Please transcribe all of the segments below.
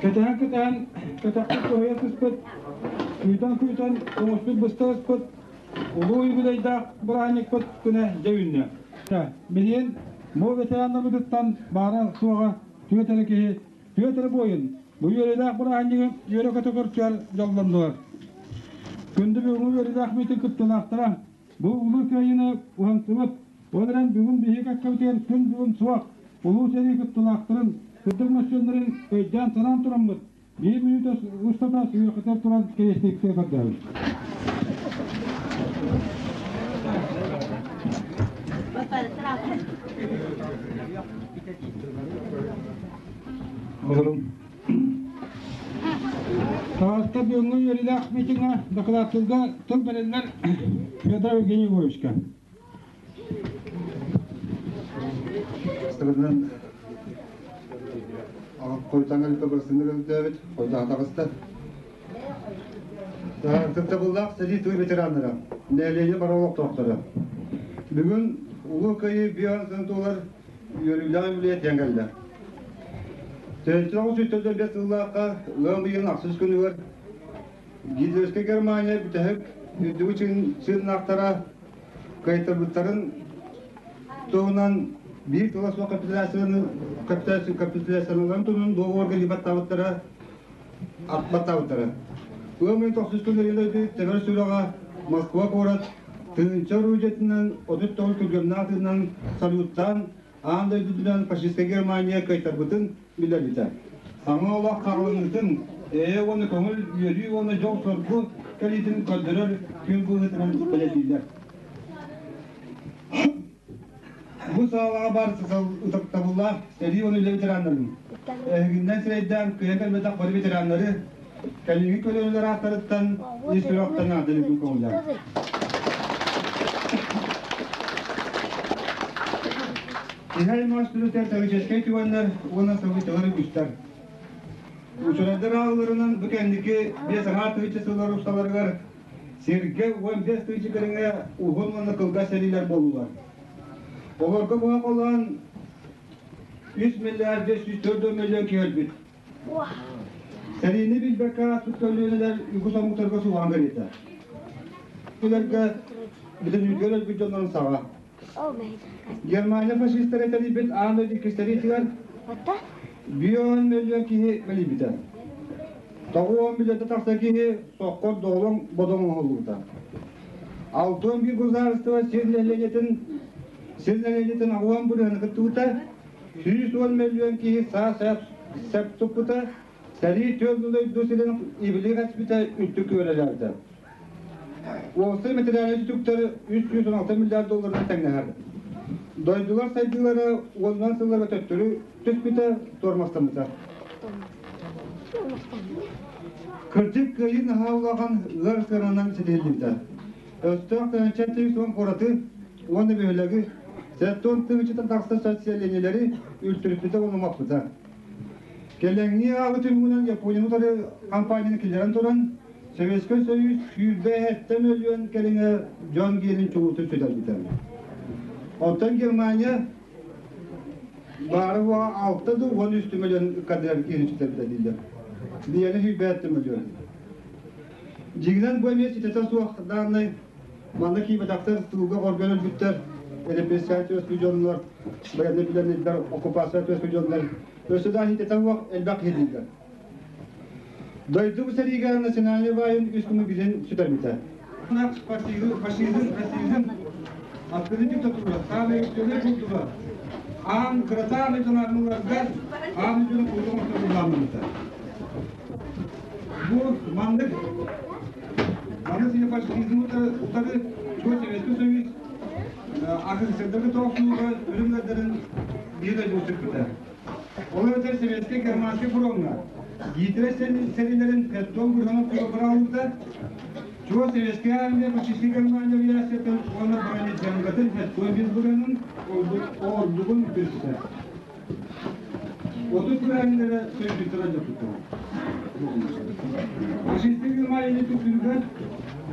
Кэтэһэн-кэтэһэн кэтэхпит көһүйэ сыспыт, күүтэн-күүтэн көҥүспүт быста ыспыт улуу юбилейдаах бырааһынньыкпыт күнэ дьэ үүннэ. Билигин бу ветераннарбытыттан баара-суоҕа түөрт эрэ киһи, түөрт эрэ буойун бу үөрүүлээх бырааһынньыгы үөрэ-көтө көрсөр дьоллоннулар. Күндү бүгүҥҥү үөрүүлээх миитин кыттыылаахтара, бу улуу кыайыыны уһансыбыт, ол эрэн бүгүн биһиги кэккэбитигэр күн бүгүн суох улуу сэрии кыттыылаахтарын сырдык мөссүөннэрин өйдөөн-санаан тураммыт, биир мүнүүтэ устата сүһүөххүтүгэр туран кэриэстиэхтэрэ көрдөһөбүн. Олорун. Таатта бүгүҥҥү үөрүүлээх митиҥҥэ дакылааттыырга тыл бэриллэр Федор Евгений Егоровичка. Сырынан хойутаҥҥа бырсыҥҥа өлдөөбүт, хойутаан таҕыста. Кыттабыллаах сэрии тыыл ветераннара, нэһилиэнньэ бары олохтоохторо. Бүгүн Улуу Кыайыы биир сылын туолар үөрүүлээх үбүлүөйэ тиийэн кэллэ. 1945 сыллаахха ыам ыйын ахсыс күнүгэр Гитлерскэй Германия бүтэһик үрдүгү чыыннаахтара кыайтарбыттарын туһунан биир тыла суох капитуляцияны капитуляцияларын туһунан договорга илии баттаабыттара баттаабыттара. Ыам ыйын тохсус күнүгэр дойду тэбэр сүрэҕэ Москва куорат тыһыынча орудиетынан 39 күргүөмнээх тыынан салюттаан аан дойдутунан фашистскай Германия кыайтарбытын билэрбитэ. Саҥа олох хаалынытын, эйэ уонна көҥүл үөрүү уонна дьол-соргу кэлиитин көрдөрөр күн быһыытынан бэлиэтииллэр. Бу саалаҕа баар ытыктабыллаах сэрии уонна үлэ ветераннарын, эһигиннэн сирэйдээн кыайан кэлбэтэх бары ветераннары кэлиҥҥи көлүөнэлэр ааттарыттан ис сүрэхтэн наадалыыбын көҥүллээн. Киһи аймах сүрүтэ трагическай түгэннэр уонна событиелар үгүстэр. Учуонайдар аалларынан бу кэнники биэс аҥаар тыһыынча сыллар усталарыгар сиргэ 15 тыһыынча кэриҥэ уһун уонна кылгас сэриилэр буоллулар. Олорго быһа холоон 3 миллиард 504 миллион киһи өлбүт. Сэриини билбэккэ ааспыт көлүөнэлэр үгүс омуктарга суоһаан кэриэтэ. Үлэргэ бүтүннүүтүгэр өлбүт дьоннорун саҕа. Германия фашистара тэрийбит аан дойду иккис сэриитигэр бион мөлүйүөн киһи мэлийбитэ. 90 миллионтан тахса киһи соккор доҕолоҥ бодоҥ оҥоһуллубута. 61 государство сир нэһилиэнньэтин сир нэһилиэнньэтин 80 бырыһыаны кыттыбыта, 110 мөлүйүөн киһи саа сэп туппута, сэрии түөрт дойду сирин ибили эспитэ үрдүк үөрэлээбитэ. Уопсай материальнай сүтүктэр 316 миллиард долларынан тэҥнэһэр. Дойдулар сайдыылара уонунан сылларга төттөрү түспүтэ, туормастаммыта. Кырдьык кыайыы наһаа улахан ыар сыананан ситиһиллибитэ. Өстөөх тыһыынча 310 куораты уонна бөһүөлэги 70 тыһыынчаттан тахса соцсиэлиэнньэлэри үлтүрүппүтэ уонна умаппыта. Кэлэҥҥи ааҕы түмүгүнэн Японияны утары компанияны киллэрэн туран, Советскай Союз 27 мөлүйүөн кэриҥэ дьон гиэнин чулуутун сүтэрбитэ. Оттон Германия баара уоҕа 6 да 13 мөлүйүөн кадр киһини сүтэрбитэ дииллэр. Биэни 27 мөлүйүөн. Дьиҥинэн бу эмиэ ситэтэ суох дааннай манна киирбэтэхтэр тыылга хоргон өлбүттэр, репрессия түөспүт дьоннор, военный пленниктэр, оккупация түөспүт дьоннор өссө да ситэтэ суох элбэх киһи дииллэр. Дойду бу сэриигэ национальный баайын үс күнү билин сүтэрбитэ. Фашизм, расизм, открытый диктатура, самые үчүгэй култуура, аан кырасаан дьонармыларга аан дьону култуура оҥостор Бу маннык маннык сине фашизмы утары чуо Советский Союз АХСР-дары тоохсууга өлүмнэрдэрин биир дойду сүппүтэ. Ол эбэтэр Советскай Германскай фроҥҥа. Гитлер сэриилэрин Петтон бырҕанан быраҕыллыбыта. Чуо Советскай Армия фашистскай Германия авиациятын уонна бронедьангатын Петтон бырҕанын ордугун үтүрүспүтэ. 30 бырааһыннара сөргүттэр алдьаппыттара. Фашистскай Германияны түктүрүгэр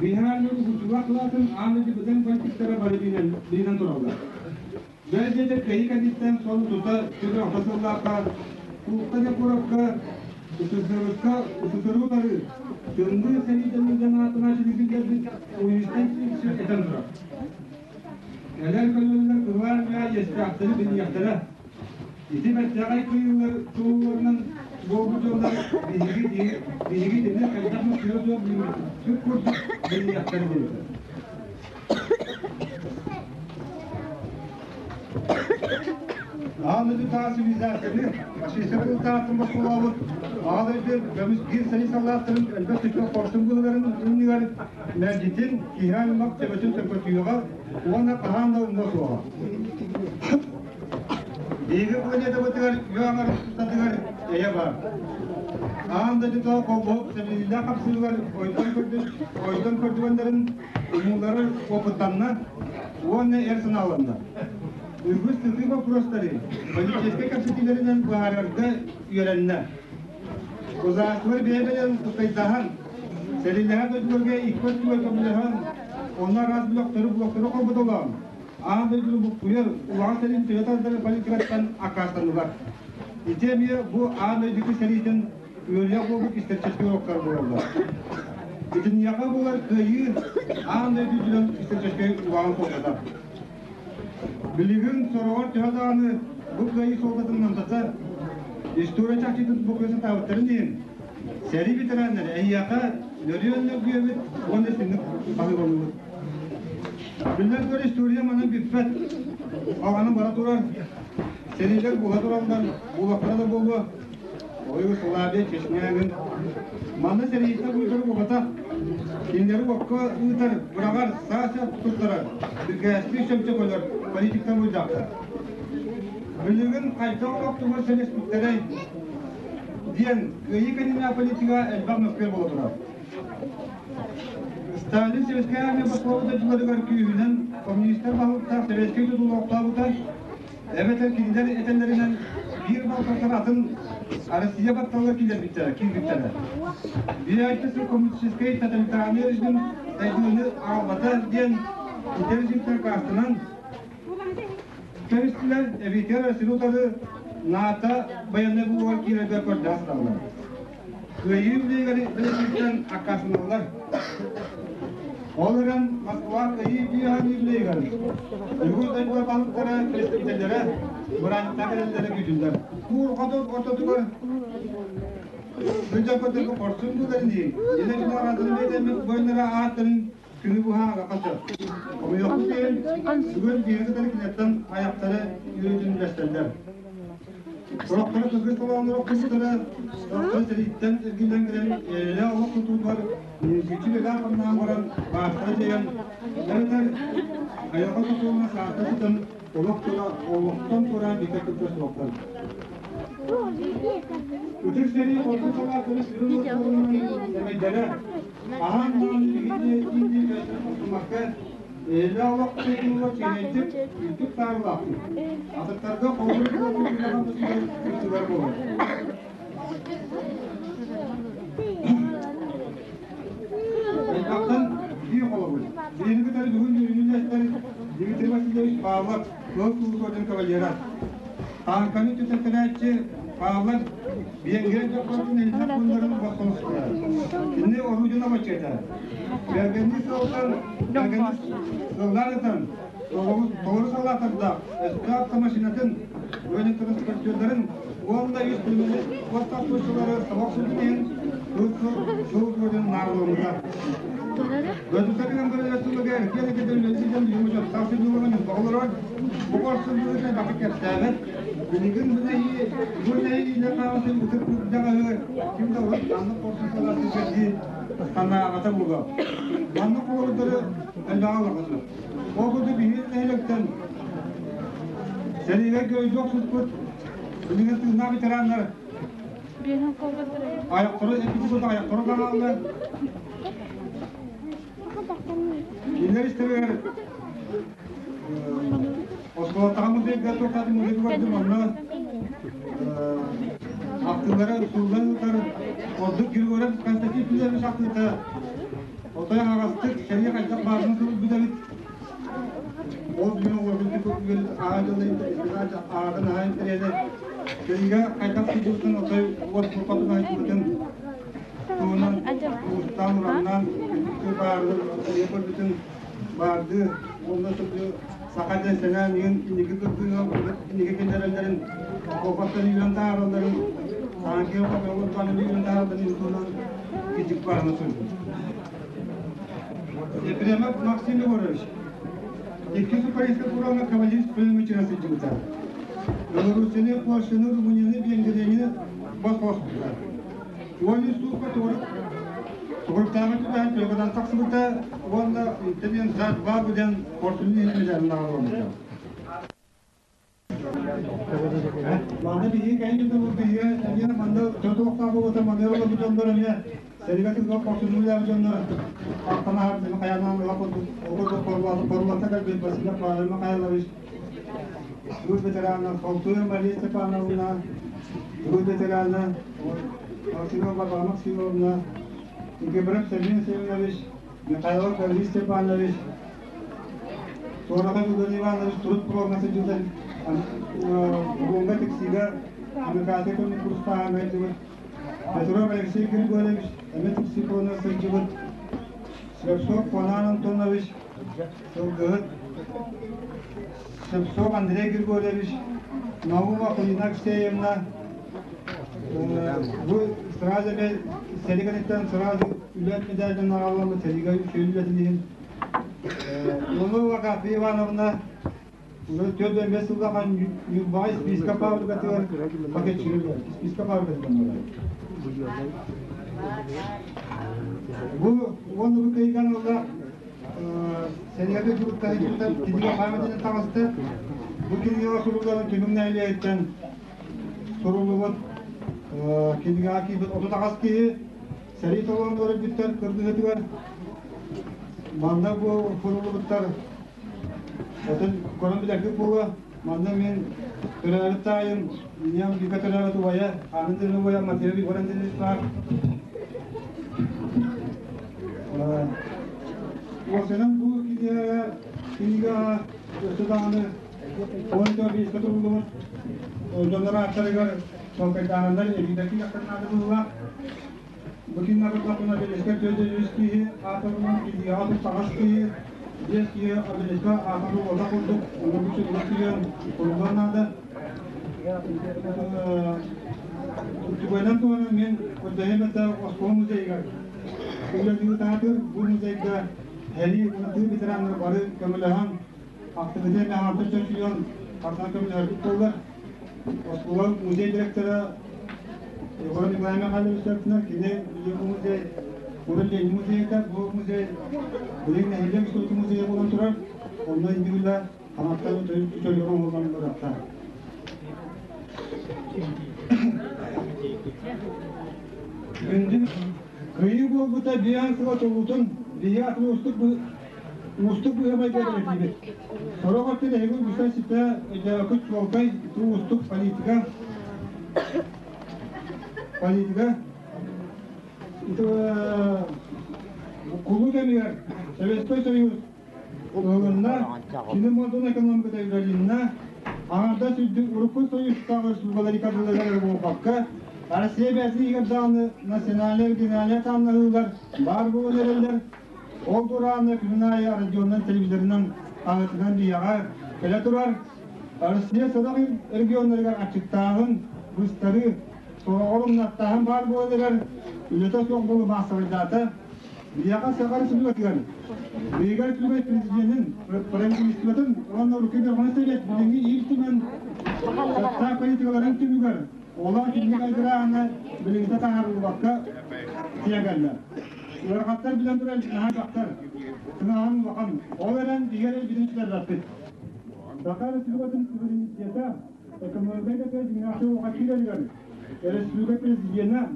Биһаан уһуччулаах кылаатын аан дойду быдан политиктара бары билинэн тураллар. Бэл диэтэр кыайыы кэнниттэн сон тута сүрүн алта сыллаахха Куукка да куоракка СССР-ка СССР утары тымныы сэрии дьаныырдан аатына сүрүн Уинстон Черчилль этэн турар. Кэлэр көлүөнэлэр Кыһыл Армия иэстээхтэри билиэхтэрэ. Ити бэртээхэй кыайыылар туоһуларынан буолбут дьоннор биһиги биһиги итини хайдах мөккүөрэ суох билиммит курдук билиэхтэрэ диэбитэ. Аан дойдутааҕы цивилизацияны, фашистскай тылтаатын босхолообут Аҕа дойду көмүс биир сэрии саллааттарын элбэх сүтүк хорсун быһыыларын иннигэр мэлдьитин киһи аймах төбөтүн төкөтүөҕэ уонна хаһан да умнуо суоҕа. Биһиги планетабытыгар үө аҥар устатыгар эйэ баар. Аан дойдутааҕы холбоһук сэбилиилээх хапсыылар ойдон көрдүгэннэрин умуллары опыттанна уонна эр санааланна. Үгүс сытыы боппуруостары политическай кэпсэтиилэринэн быһаарарга үөрэннэ. Государстволар бэйэ-бэйэлэрин тутайдаһан, сэрилэһэр дойдуларга икки өттүгэр көмөлөһөн, онно араас блоктары блоктары холботолоон, аан дойдуну буккуйар улахан сэриин төһө тардар политикаттан аккаастаннылар. Ити эмиэ бу аан дойду сэриитин үөрүйэх буолбут историческай уроктар буолаллар. Итинниэхэ буолар кыайыы аан дойду үрдүнэн историческай улахан суолтата. Билигин сороҕор төһө даҕаны бу кыайыы суолтатын намтата история чахчытын букуйа сатаабыттарын иһин сэрии ветераннара эһиэхэ нөрүөн нөргүөбүт уонна истиҥник баһыыбалыыбыт. Биллэн турар история манан бүппэт. Аҕаны бара турар, сэриилэр буола тураллар, буолахтара да буолуо. Ойуу Славия Чечнягын манна сэрииттэн буйдары буолбатах. Кинилэри уокка ыытар, быраҕар, саа-сап туттарар, биргээстии чөмчөкөлөр политиктар буйдаахтар. Билигин хайдах олохтугар сэлэспиттэрэй диэн кыайыы кэннинээҕи политика элбэх мөккүөр буола турар. Сталин Советскай Армия босхолообут дойдуларыгар күүһүнэн коммунистар баһылыктаах советскай тутул олохтообута, эбэтэр кинилэр этэллэринэн биир балкантан атын Россия батталыгар киллэрбиттэрэ, киирбиттэрэ. Биир коммунистическай тоталитарный режим сайдыыны аҕалбата диэн ити режимтэн аккаастанан кэбистилэр, эбиитигэр Россияны утары НАТО байыаннай булууга киирэргэ көрдөһө сыталлар. Кыайыы үлэйигэр бэлэмниттэн аккаастаналлар. Ол эрэн Москва кыайыы биэһэн үлэйигэр үгүс дойдулар баһылыктара, представителлэрэ бырааттаах эрэллэрэ күүтүллэр. Куурҕатын ортотугар сылдьан көрдөргө хорсун быыларын Елена Дмитриевна бэйэтэммит буойуннара ааттарын күнү быһа аҕа сөп. Хомуйуохпут иһин, бүгүн биһиги кытары кинилэртэн айахтара үөрүүтүн үллэстэллэр. Сорохторо кыргыз толооннор охтубуттара, сорохторо сэрииттэн эргиллэн кэлэн эрэлэ олох тутуутугар ньиргиччи үлэлээн-хамнаан баран баастара дьайан, эбэтэр айылҕа сокуонуна сааста сытан олох тура олохтон туораан бииргэ кытта суохтар. Ытык сэрии ордук салаатары сүрүн уотунан сэмэйдэрэ, аһаан даҕаны биһиги охсуммакка, эйэлээх олох тутулугар чиэһинэйдик, үрдүк таһымнаахтык, атыттарга холобур буолуу үлэҕэ кыттыылар буолар. Элбэхтэн биир холобур. Биһиги кытары бүгүн үөрүүнү Дмитрий Васильевич Павлов, Кыһыл Сулус орден кавалера. Тааҥканы түтэтэрээччи Павлов Венгрия дьокуотун элбэх пуннарын босхолоспута. Кини орудьуна баччыата. Бэргэнни сылтан бэргэнни сыллаан ытан толору салаатардаах өстөөх автомашинатын бронетранспортердарын уонна үс пулемет уоттаах сабах сүрүн иһин сыл орден наарыламмыта. Дойдутарынан көрөлөр киэлеке үлэлииден юмучоттаах сүдүлүгүн оҕолорор бу корсунбута бакы кэпсээбэт билигин бу бу нэһиилэ хаалсын ытык кырдьаҕаһы ким да урут маннык корсун салаатын кэрдии санаабата буолуо. Маннык холобурдары элбэҕи ылахасыр. Ол курдук биһиги нэһилиэктэн сэриигэ көйгө охсуспут билигин тыыннаах ветераннар. Аяқтары эпизод аяқтары каналлар. Кинилэр истэригэр оскуолатааҕы музейга туохтаах музейга көрдүм, онно ахтыылара сууллан ыытар ордук Григорьев Константин Филиппович ахтыыта отой аһаҕастык сэрии хайдах баарынан суруйбут эбит. Ол күн оҕолорбун ааҕын аһаан интэриэһинэй. Сэриигэ хайдах сылдьыбытын отой уот курпатын айдыбытын туһунан уустаан ураннаан баарын сэрии көрбүтүн баардыы уонна саха диэн сэнээн иһин инники кыргыыга инники киллэрэллэрин окуопаттан үүрэн таһааралларын саҥа окуопаттан үүрэн таһааралларын туһунан кидьик баарына суруйбут. Ефремов Максим Егорович иккис Украинскай фроҥҥа кавалерист пулеметчига сылдьыбыта. Белоруссияны, Польшаны, Румынияны, Венгрияны босхолоспута. 13 суукка тугуруктааҕы түбэһэн Пегодан тахсыбыта уонна Италиан Зад диэн хорсунун иһин медалын аҕалламмыта. Манна биһиги кэлин биһиги эмиэ манна төрт буолбута манна олорбут дьоннор эмиэ сэриигэ сылдьар хорсунуулаах дьоннор ахтан хайаанан ыла курдук ол курдук кэлбит Василий Павел Михайлович труд ветерана Холтуя Мария Степановна, труд ветерана Максимова Варвара Максимовна, Никифоров Семен Семенович, Михайлов Гаврил Степанович, Суорахов Иван Иванович труд фроҥҥа сылдьыбыта Булуҥҥа тиксиигэ Американскай көмүс курстааһын сылдьыбыт Петров Алексей Григорьевич эмиэ тиксии фронугар сылдьыбыт Слепцов Конан Антонович сылгыһыт Слепцов Андрей Григорьевич, Наумова Кулина Алексеевна бу сразу эмиэ сэрии кэнниттэн сразу үлэ медалынан аҕалламмыт сэриигэ үчүгэй үлэтин иһин Лунова Агафья Ивановна 45 сыллаах Ньурбаҕа испиискэ фабрикатыгар пакетчига испиискэ фабрикатыгар Бу уонна бу кыйган ыла сэриэгэ дьыбыттары кинигэ памятнигын таҕыста. Бу кинигэҕэ сурулларын түмүк нэһилиэгиттэн суруллубут кинигэҕэ киирбит 38 киһи сэрии толоонугар өлбүттэр кыргыһыытыгар. Манна бу суруллубуттар Отон көрөн билэргит буолуо, манна мин төрөөбүт таайым, ийэм бииргэ төрөөбүт убайа, Аанын диэн убайа Матвей Егор Андреевич баар. Уопсайынан бу кинигэҕэ кинигэҕэ өссө даҕаны 14 биэскэ туруллубут дьоннор ааттарыгар чуолкайдааһыннар эбиитэ киирэн наада быһыылаах. Бу кинилэр обелиска 403 киһи аатырынан кинигэҕэ туттаҕас киһи, 5 киһи обелиска аатыры уота курдук оҥорбут киһи куруллар наада. Түгэнэн туһанан мен көрдөһүм этэ оскуола музейыгар үлэлиир таатыр бу музейга сэрии тыыл ветераннары бары көмөлөһөн актыбыты эмэ аҥардас чочуйан хартан көмөлөһөрбүт буоллар. Оскуола музей директора Егор Николай Михайлович кини бу музей урут Ленин музейыгар бу музей билигин нэһилиэк устуутун музейа буолан турар. Онно иннигилэ хаматтан үтөлүгэр оҥоһуллан барыахтаах. Күндү Кыайыы буолбута биээн сыла толуутун биһиги атын уустук уустук быһымайга бэлэтиибит. Сорох өттүн эһиги үгүстэн ситэ өйдөөбөккүт чуолкай ити уустук политика политика ити кулуу кэмигэр Советскай Союз ылынна, кини модун экономиката үлэлиннэ, аҥардас үрдүк урукку союзтааҕы республикалар икардыларыгар буолбакка, Россия бэйэтин даҕаны национальнай региональнай тааннаһыылар баар буолан эрэллэр. Ол турааны күнүн аайы радионан, телевизорынан, хаһыатынан биһиэхэ кэлэ турар. Россия сорох регионнарыгар аччыктааһын, быстарыы, сороҕор умнаттааһын баар буолан эрэр, үлэтэ суох буолуу маассабайдаата. Биһиэхэ Саха Республикатыгар Биһиги Республика президенин, правительствотын уонна Урукку Верховный Совет билиҥҥи Ил Түмэн социальнай политикаларын түмүгэр олох итинник айгырааһына билиҥҥитэ таһаарыллыбакка тиийэн Ыарахаттар билэн туран наһаа элбэхтэр. Тыҥааһын улахан. Ол эрэн биһиги эрэ билин сүтэрбэппит. Саха Республикатын суверенитета экономика дьиҥнээхтик улахан киирэригэр Республика Президена,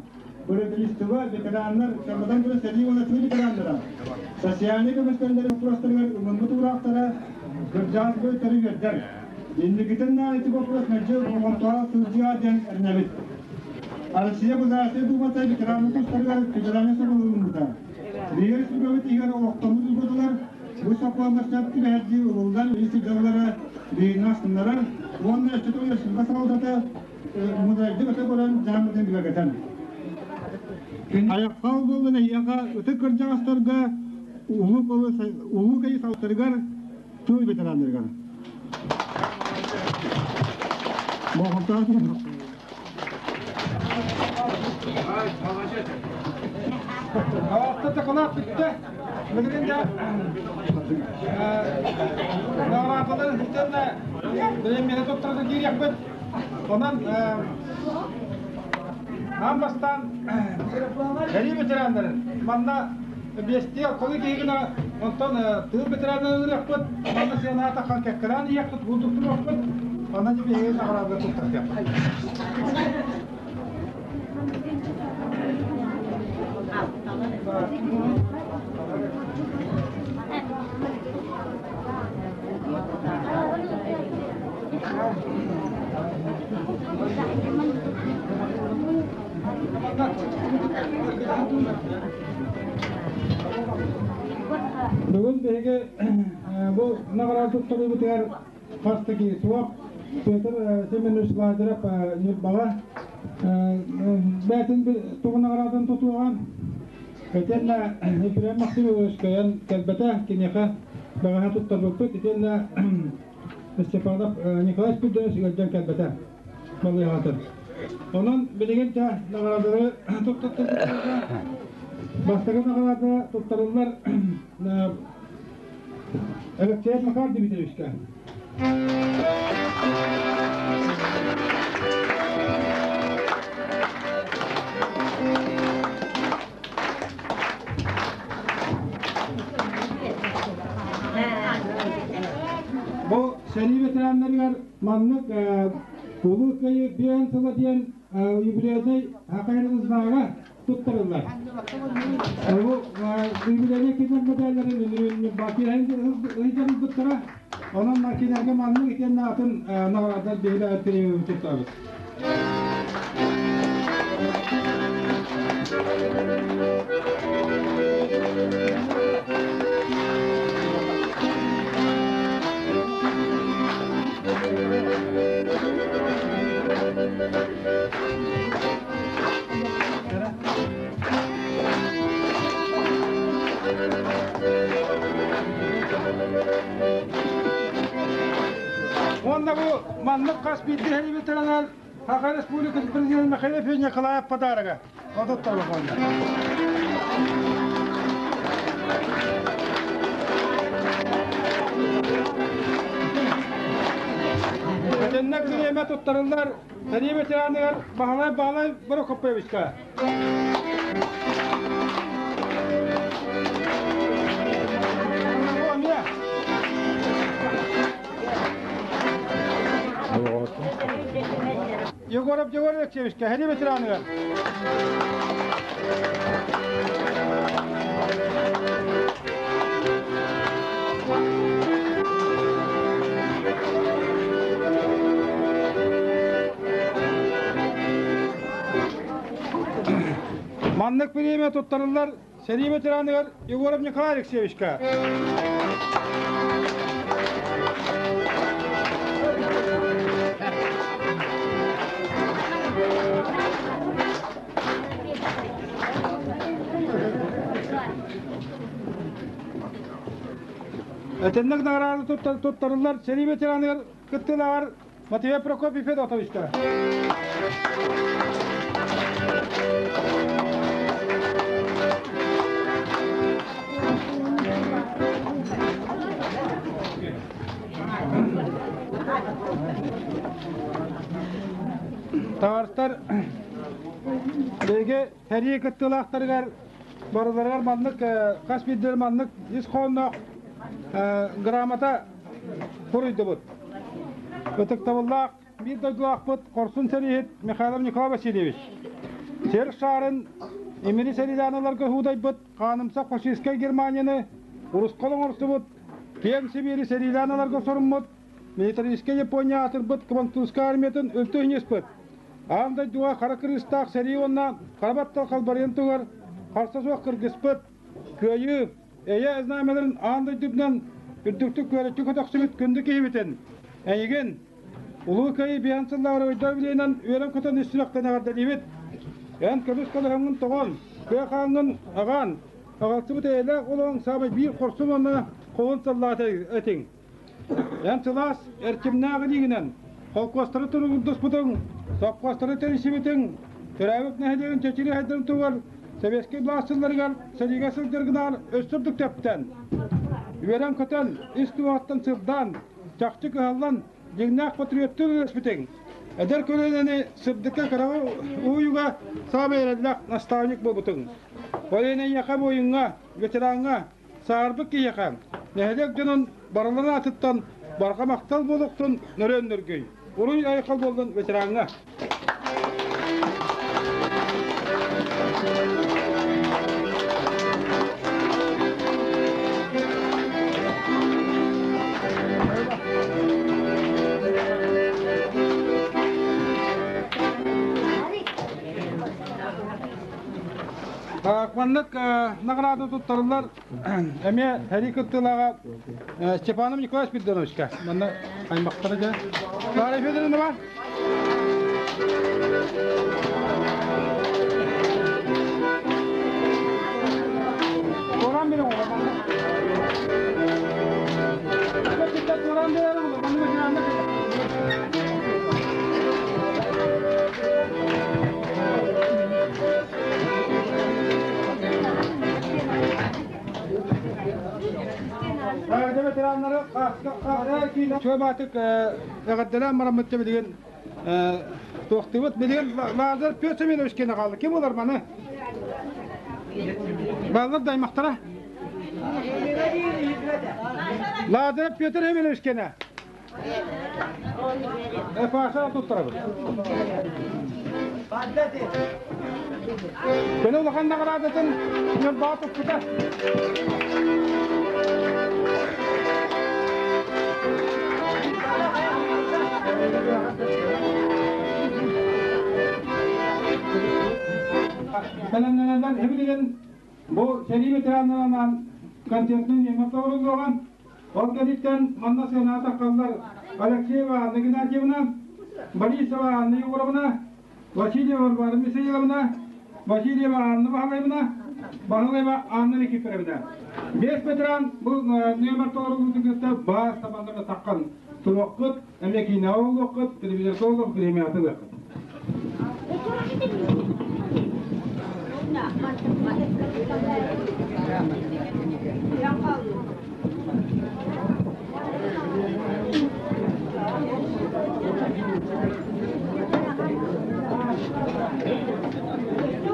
правительство, ветераннар, чабадан туран сэрии уонна тыыл ветераннара, социальнай көмүскэллэр боппуруостарыгар ылыммыт уураахтара кырдьаҕас бөтөрү үөрдэр. Инникитин да ити боппуруос мэлдьи болҕомтоҕо сылдьыа диэн эрэнэбит. Россия Государственнай Думата ветераннар тустарыгар федеральнай сокуон ылыммыта. Биһиги республикабыт иһигэр олохтоммут ылбатылар, бу сокуоҥҥа сөп түбэһэрдии ылыллан үс сылдьаллара биһигини астыннарар уонна өссө төгүл республика салалтата мудрайдык өтө көрөн дьааммытын бигэргэтэн. Айаххал буоллун эһиэхэ ытык кырдьаҕастарга улуу кэйи салтарыгар тыл ветераннарыгар. Болҕомтоҕо Алта такалаах бүттэ. Билигин да наҕараадалар итиэннэ бириэмийэни туттарга киириэхпит. Онон аан бастаан сэрии ветераннарын манна биэстии алталыы киһи гына онтон тыыл ветераннарын ылыахпыт, манна сыанаата кэккэлээн иһиэхпит, уутуктуруохпут, онон биһиги наҕараадалар туттарыахпыт. Бүгүн биһиги бу наҕараада туттарыыбытыгар хас да киһи суох. Петр Семенович Лазарев Ньурбаҕа бэйэтин тугу наҕараадатын тутуоҕа. Итиэннэ Ефрем Максимович кыайан кэлбэтэ, киниэхэ бэҕэһээ туттарбыппыт. Итиэннэ Степанов Николай Спиридонович ыалдьан кэлбэтэ балыыһаҕа. Онон билигин дьэ наҕараадалары туттарыллар. Бастакы наҕараада туттарыллар Алексеев Макар Дмитриевичка. Бу сэрии ветераннарыгар маннык Улуу Кыайыы биэн сыла диэн юбилейнай хакайрын знага туттарыллар. Бу юбилейнай кинилэр медалларын Бакинаһын ыйдарылбыттара. Онон Макинарга маннык итиэннэ атын наҕараадар биһиги премиум туттабыт. Уонна бу маннык хас биирдии ветеранар Саха Республикатын президента Михаил Ефимович Николаев подарога. Отуттар Итиннэ бириэмэ туттарыллар сэрии ветераныгар Баһылай Баһылай Прокопьевичка. Егоров Егор Алексеевичка, сэрии ветераныгар. Маннык бириэмэ туттарыллар сэрии ветераныгар Егоров Николай Алексеевичка. Этинник наҕараада туттарыллар сэрии ветераныгар кыттыылааҕар Матвей Прокопий Федотовичка. Табарыстар биһиги сэрии кыттыылаахтарыгар барыларыгар маннык хас биирдии маннык ис хоһоонноох грамота суруйдубут. Ытыктабыллаах. биир дойдулаахпыт Хорсун сэрииһит Михайлов Николай Васильевич. Сир шаарын имири сэриилээн ыларга хаанымсах фашистскай Германияны урусхал оҥорсубут, киэҥ Сибиири сэриилээн ыларга соруммут, милитаристскай Япония аатырбыт Квантунскай армиятын үлтү иһиспит. Аан дойдуга хара кырыыстаах сэрии уонна хара баттал халбарыйан тугар харса суох кыргыспыт, кыайыы, эйэ знамяларын аан дойдутунан үрдүктүк күөрэччи көтөхсүбүт күндү киһибитин, эйигин, Улуу Кыайыы биһэн сыллаары өйдөөх билиэнэн үөрэн көтөн ис сүрэхтэн эҕэрдэлиибит. Эн көмүс көлөһөҥҥүн тоҕон, кыа хааҥҥын аҕаан, аҕалсыбыт эйэлээх олоҕуҥ саамай биир хорсун уонна хоһун сыллаата этиҥ. Эн сылаас эрчимнээх илиигинэн холкуостары туругурдуспутуҥ, сопхуостары тэрийсибитиҥ, төрөөбүт нэһилиэгин чэчирии хайдарын туһугар сэбиэскэй былаас сылларыгар сэриигэ сылдьаргынаан өссө ордук тэптэн, үөрэн-көтөн, ис дууһаттан сырдаан, чахчы кыһаллан, дьиҥнээх патриоттуу үлэлэспитиҥ. Эдэр көлүөнэни сырдыкка кыраҕы уһуйууга саамай эрэллээх наставник буолбутуҥ. Ол иһин эйиэхэ буойуҥҥа, ветераҥҥа, саарбыт киһиэхэ, нэһилиэк дьонун барыларын аатыттан барҕа махтал буолуохтун нөрүөн нөргүй. Уруй айхал буоллун ветераҥҥа! Маннык награда туттарыллар эмиэ сэрии кыттыылааҕа Степанов Николай Спиридоновичка. Манна аймахтара дьэ. Клара Федоровна Туран бере Туран бере. Ветераннары Чуобаатык эҕэрдэлээн бараммыт билигин туохтуубут билигин Лазар Петр Семенович кene хаалла ким олар маны Баллар даймахтара Лазар Петр Семенович кene Паша туттарабыт. Кene улахан наградатын Ньурбаҕа туппута. Бэлэмнэнэллэр эбилигин бу сэрии ветераннарынан концертный нүөмэр толоруллуоҕа. Ол кэнниттэн манна сыанаҕа таххаллар Алексеева Анна Геннадьевна, Борисова Анна Егоровна, Васильева Варвара Михайловна, Васильева Анна Баһылаевна, Баһылаева Анна Никифоровна. Биэс ветеран бу нүөмэр толоруллуутун кытта баар табалларга таххан туруоххут, эмиэ киинэҕэ олуоххут, телевизорга олуох, бириэмэҕэ ылыаххыт.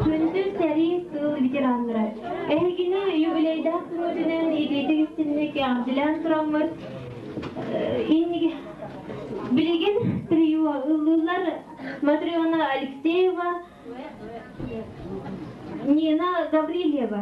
Күндү сэрии тыыл ветераннара, эһигини юбилейдаах күҥҥүтүнэн итиитик истинник эҕэрдэлээн тураммыт, билигин трио ыллыыллар Матрена Алексеева, Нина Гаврильева.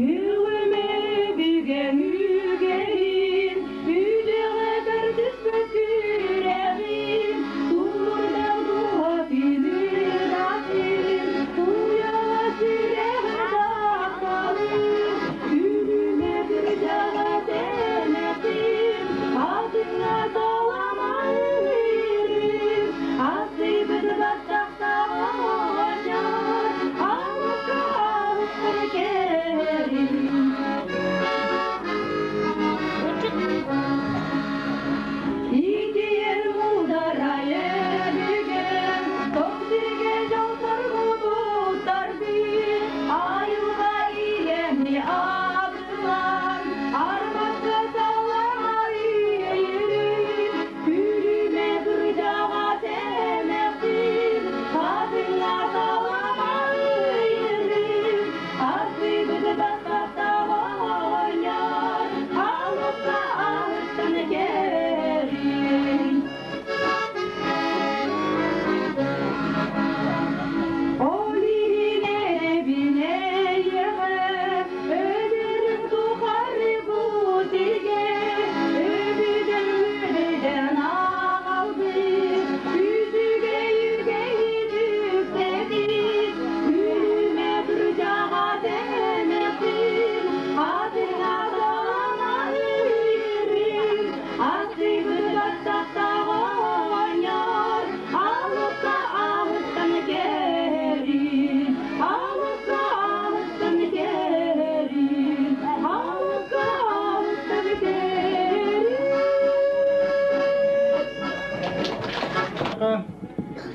Үгүмэ бүгэн үгэрин, үдэҕэ тардыспат күрэҕин, туурда дууһа тимир атын, туйаҕа сүрэҕэ тапталын.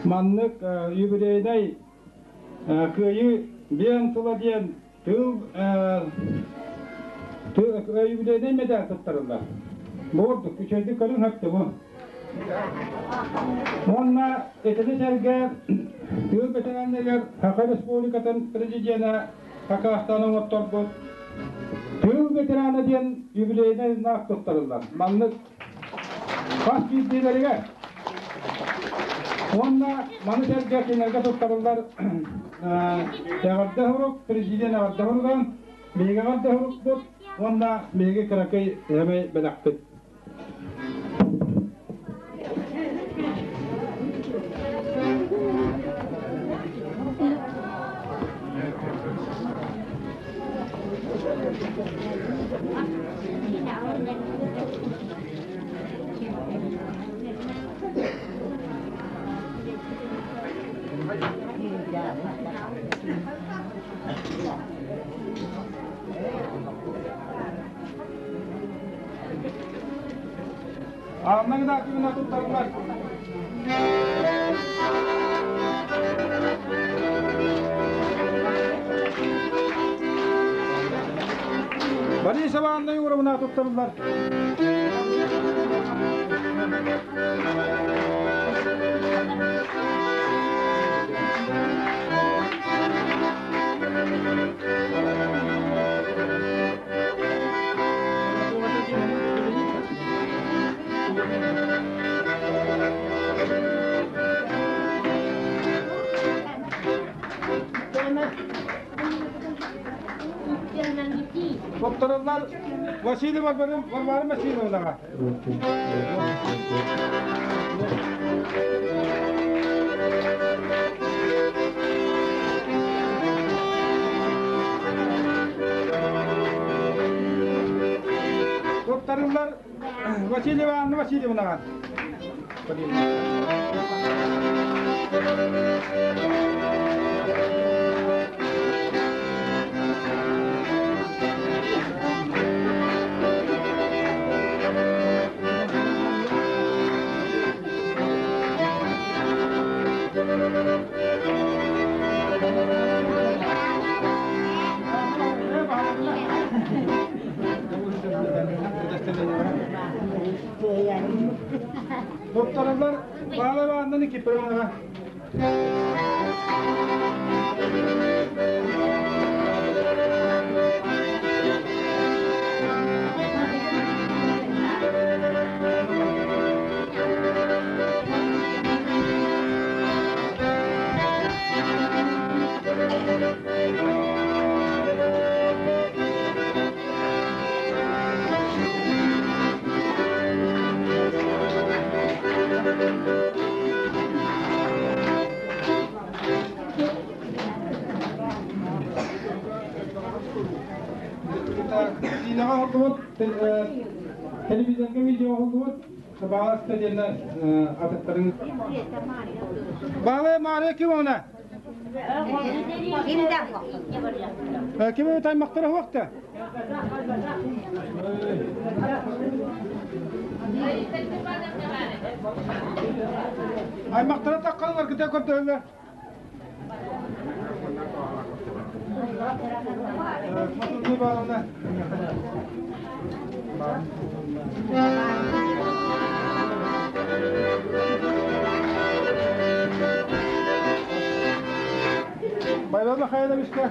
Маннык юбилейнай Кыайыы биэн сыла диэн тыыл юбилейнай мэдээл туттарыллар. Бу ордук үчүгэйдик көрүҥ хөптө бу. Уонна итини сэргэ тыыл бэтэрээннэригэр Саха Республикатын президенэ Хакастан оҥотторбут тыыл ветерана диэн юбилейнай знак туттарыллар. Маннык хас биирдиилэригэр уонна маны сэргэ кинилэргэ туттарыллар эҕэрдэ сурук, президент эҕэрдэ суругун, биһиги эҕэрдэ сурукпут уонна биһиги кыракый эмэй бэлэхпит. Анна Игнатьевна туттарылар. Борисова Анна Егоровна туттарыллар. Туттарыллар Василий Варвара Васильевнаҕа. Туттарыллар Васильева Анна Васильевнаҕа. Туттарыллар Павел Анна Никифоровнаҕа. Киинэҕэ оһоллубут, телевизорга видео оһоллубут, Бааласта диэннэр атыттарын. Баалай Мария Кимовна. Ким аймақтары хуақта? Аймақтары таққалар кіте көрдөлөр. Байбал Михайловичка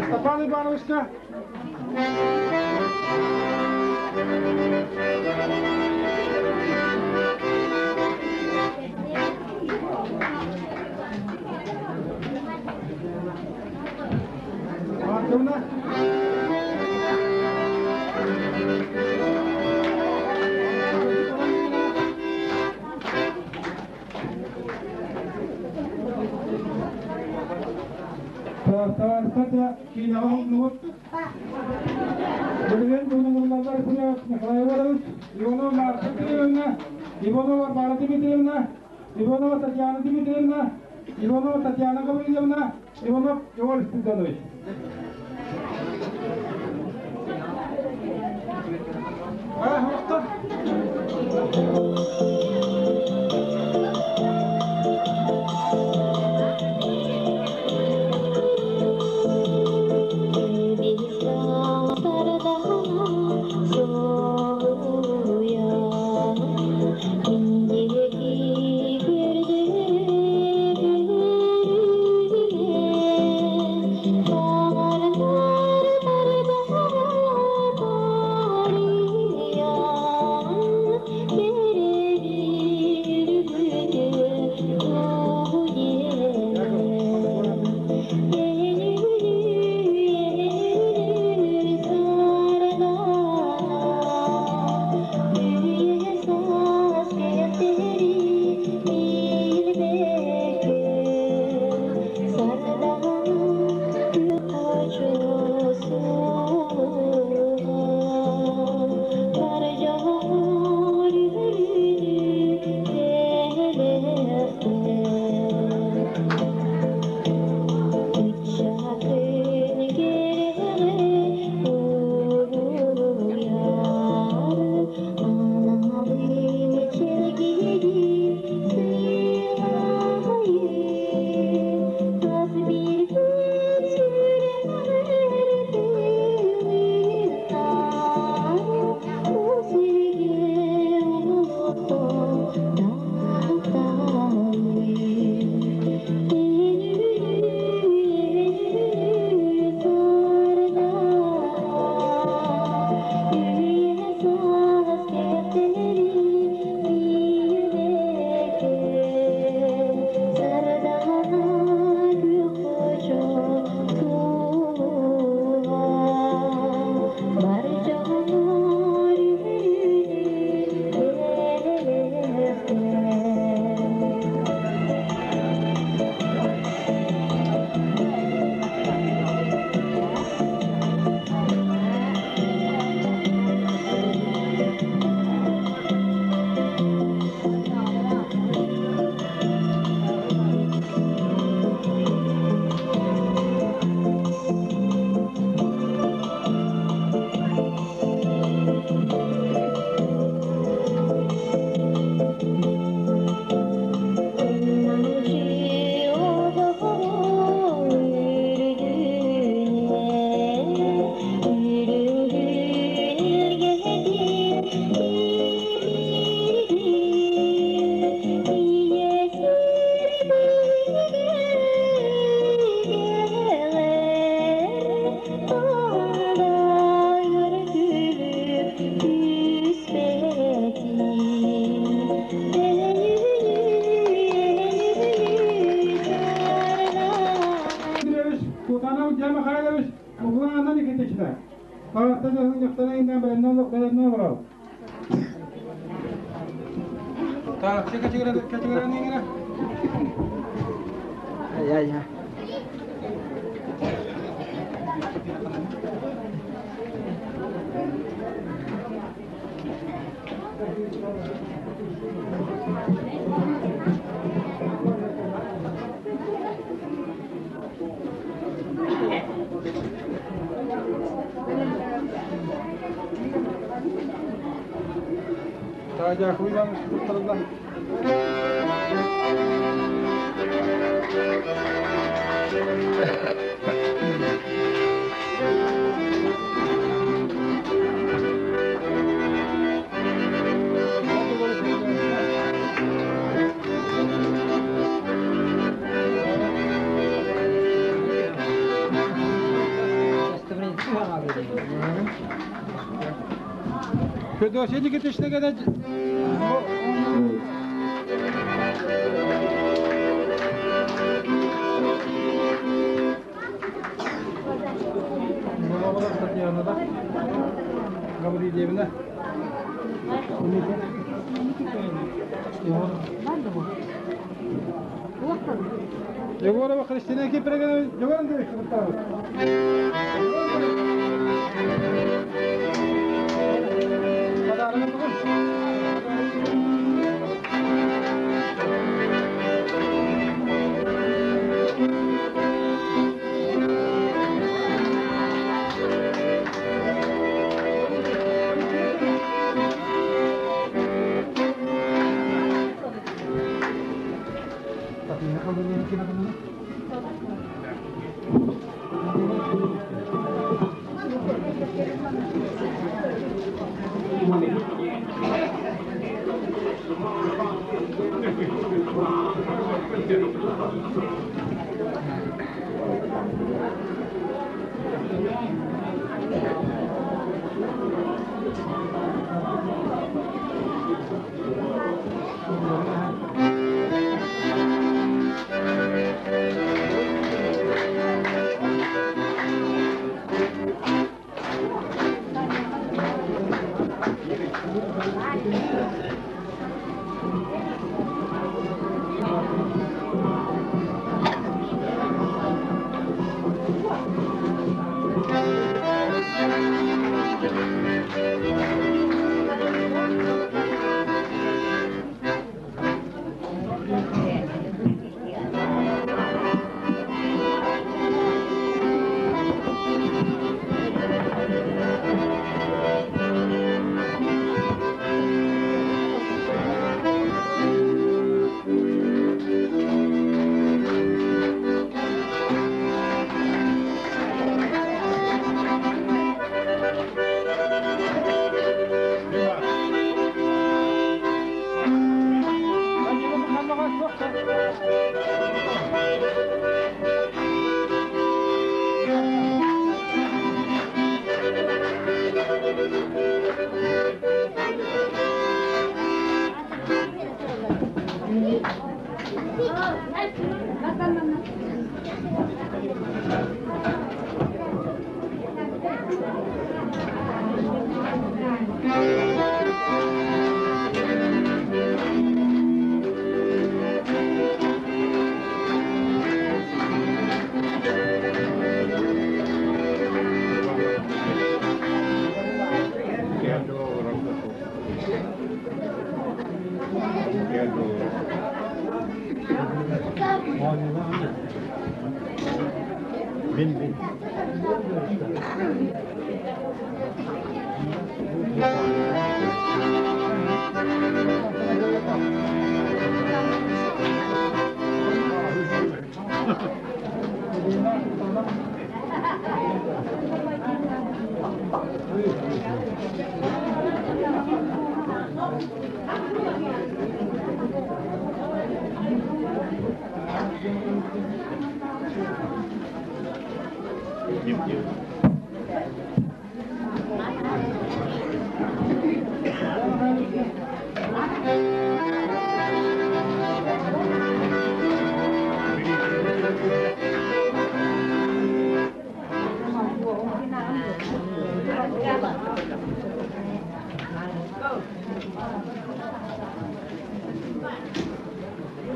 Степан Ивановичка Марковна. Табаарыстар киинэҕэ уһуннубут. Билигин туһунан Николай Иванович, Иванова Марта Кирилловна, Иванова Варвара Дмитриевна, Иванова Татьяна Дмитриевна, Иванова Татьяна Гаврильевна, Иванов Егор Степанович. Федосия Никитична кэлэ Татьяна да Гаврильевна. Егорова Христина Кипрегина, Егор Андреевич,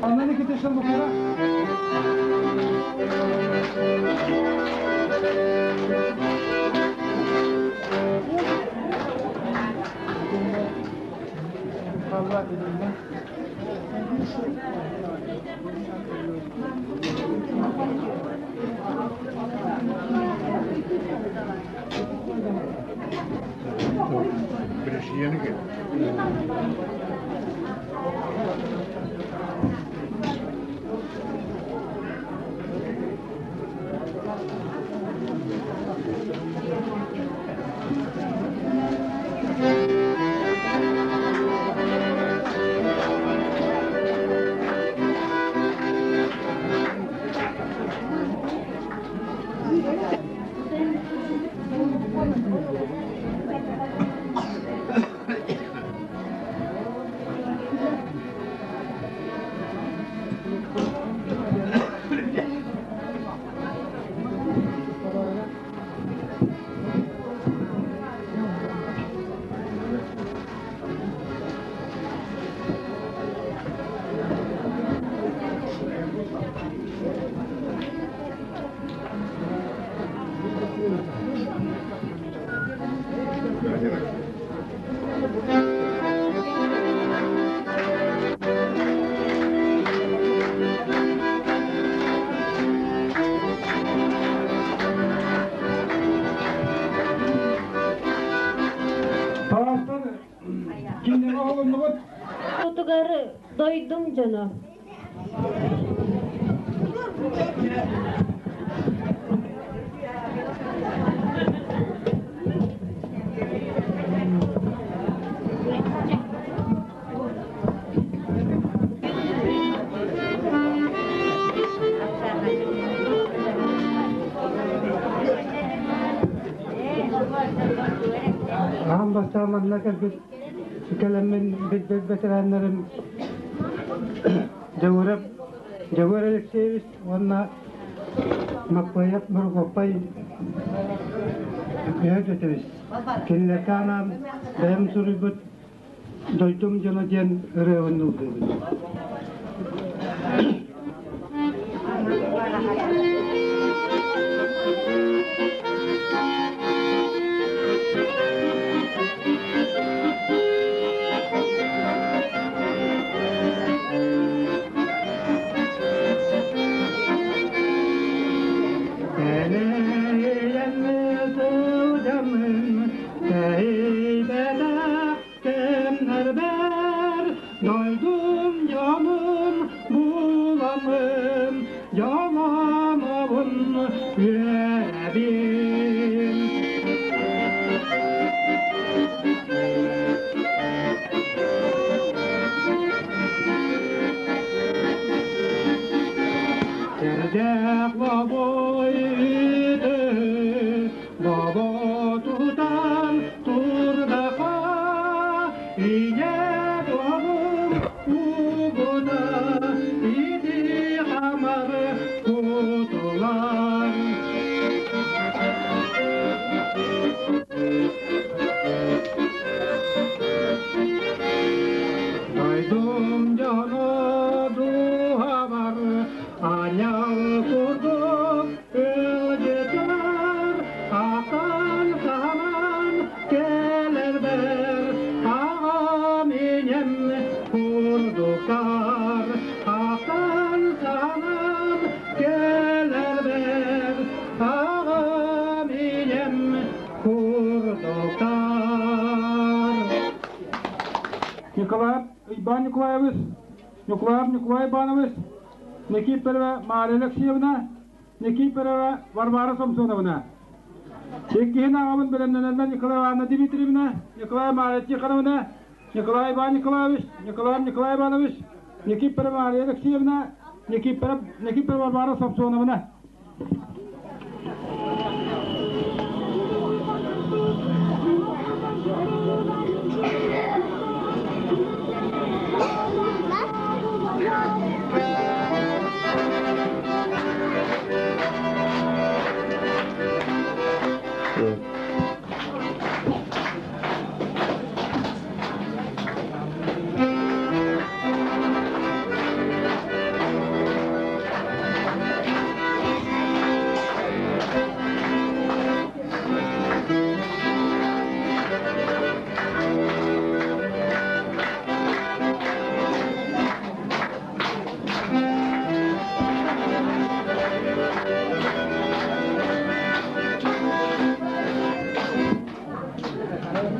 Анна Никитична Лукина. Таастар кинилэри оһолоннубут. Тутугар дойдум дьоно. Бастаан манна кэлбит кэлэммин билбит бэтэрээннэрим Дьөгүөрэп Дьөгүөр Алексеевич уонна Маппыайап Борокуоппай Үһү этибит. Кинилэргэ анаан бэйэм суруйбут Дойдум дьоно диэн ырыабын ыллыыбын. Кэмнэрбэр дойдум дьонун буламмын, дьолонобун үөрэбин. Кэрдэх бобой Бобо тутан турдаха, ийэ туһабым угуна, ити хамар кутулар. Дойдум дьоно дууһабар аанньал курдук Ыалдьытар ахан саһанан кэлэрбэр аҕам ийэм курдуктар ахан саһанан кэлэрбэр аҕам ийэм курдуктар. Николай Иван Николаевич, Николаев Николай Иванович, Никифорова Мария Алексеевна, Никифорова Варвара Самсоновна. Иккиһин аҕабын бэлэмнэнэллэр Николай Ивановна Дмитриевна, Николай Мария Тихоновна, Николай Иван Николаевич, Николай Николай Иванович, Никифорова Мария Алексеевна, Никифорова, Никифорова Варвара Самсоновна.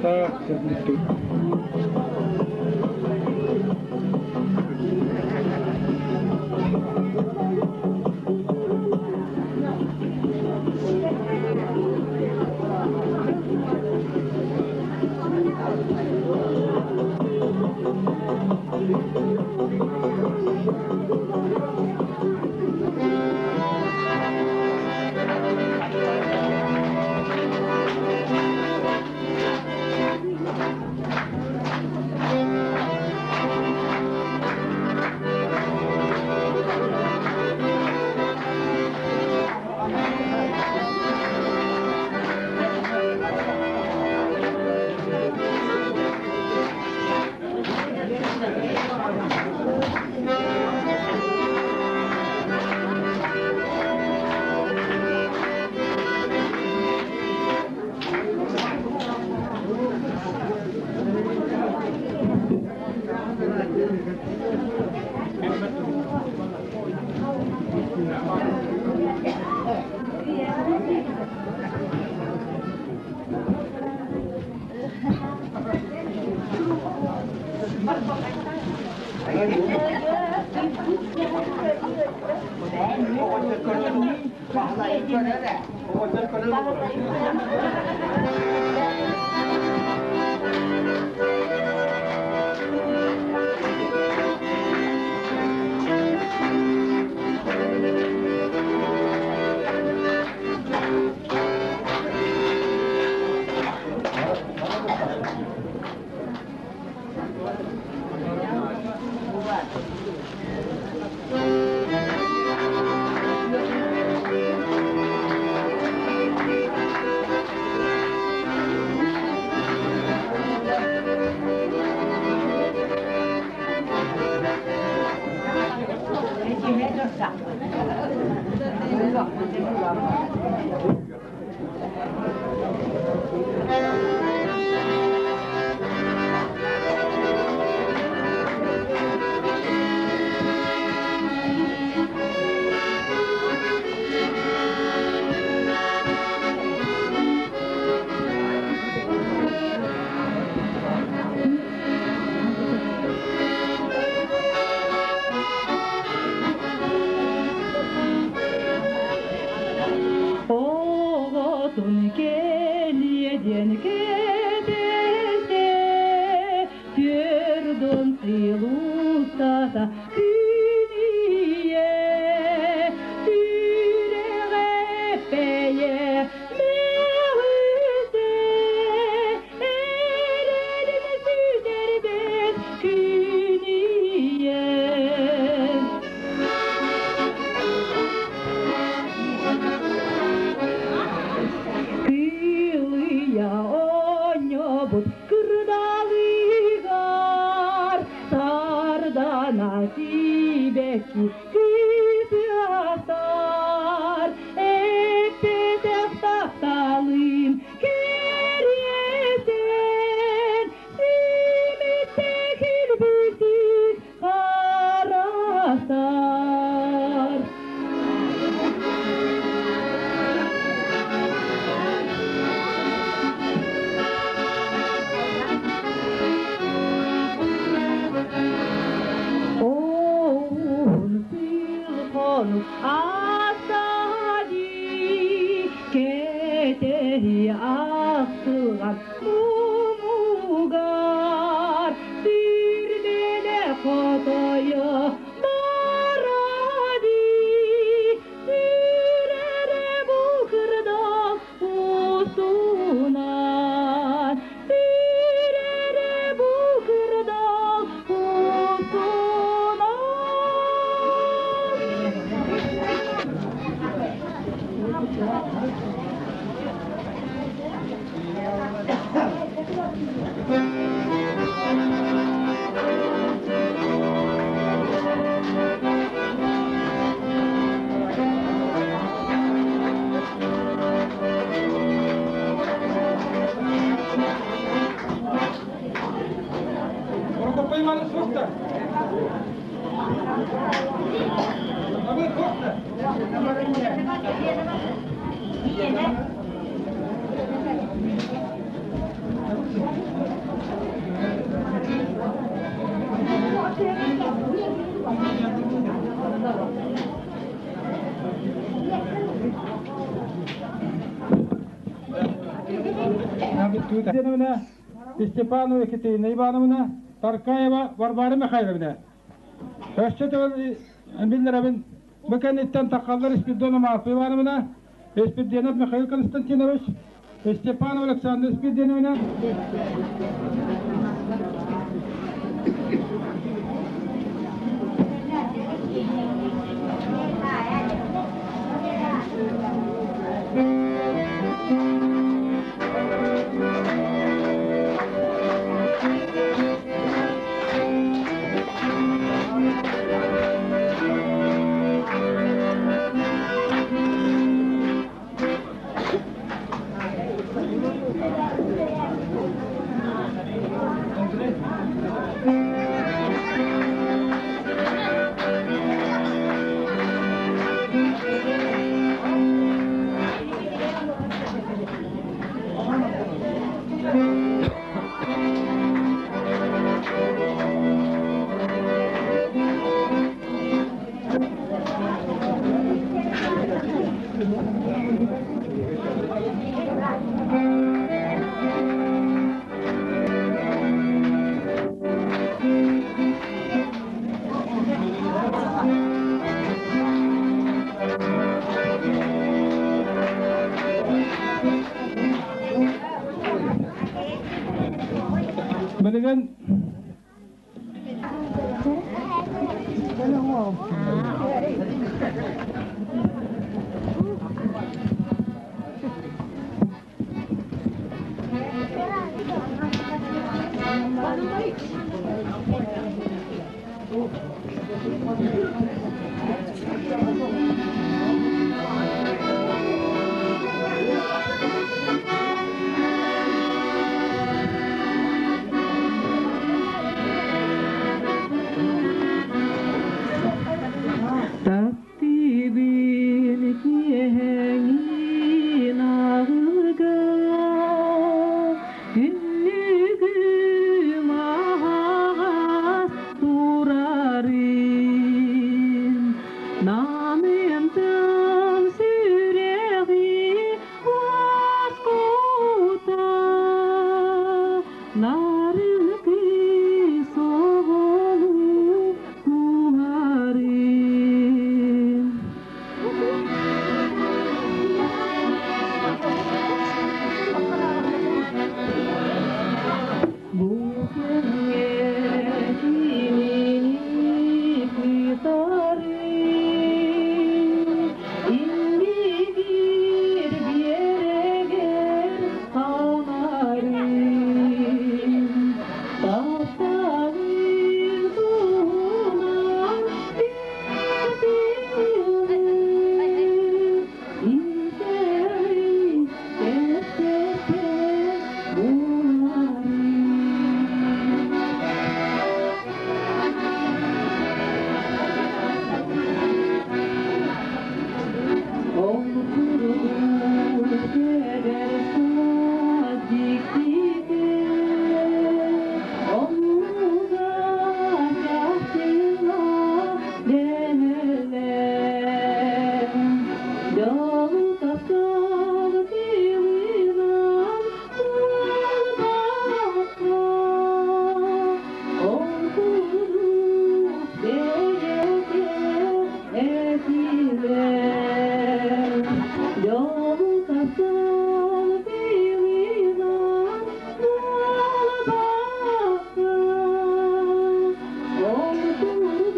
Так, Оҕотун кэлиэ диэн кэтэстэ, Төрдүн сыл устата күн ийэ, Сүрэҕэ эппэйэ мөҕүстэ, Эрэлин сүтэрбэт күн ийэ. Кыылыйа оонньообут кырдалыгар сардана сибэкки кытыастар эппэтэх тапталым кэриэтин симитте килбитик харахтар. Оон сыл астади кэтэһи ахтылган мумугар сүрбэлэ хотойо баради сүрэрэ бу кырдал устунан сүрэрэ бу кырдал устунан. Прокопий Иванович Сухта. Давид Сухта. Степанова Екатерина Ивановна, Таркаева Варвара Михайловна. Өссө төгүл биллэрэбин бу кэнниттэн таххаллар Спиридонова Марфа Ивановна, Спиридонов Михаил Константинович, Степанов Александр Спиридоновна. Таптыыбын киэһэҥин аҕылга, Күннүгүм аһаҕас турарын, Намыынтан сүрэҕи уоскута, Нарын кыыс оҕолуу куһарын. Бу күҥҥэ кинини кытары Индигир биэрэгэр хаамарын, Тапталын туһунан Итэҕэй кэпсэтэ буларын. Ол курдук эдэр саас дьиктитэ, Оннуга чахчылаах дэнэллэр. Дьолу таптал тыынынан буолбакка, Ол курдук бэйэтэ этилэр. Дьолу таптал тыынынан буолбакка, Ол курдук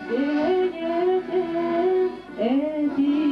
бэйэтэ этилэр.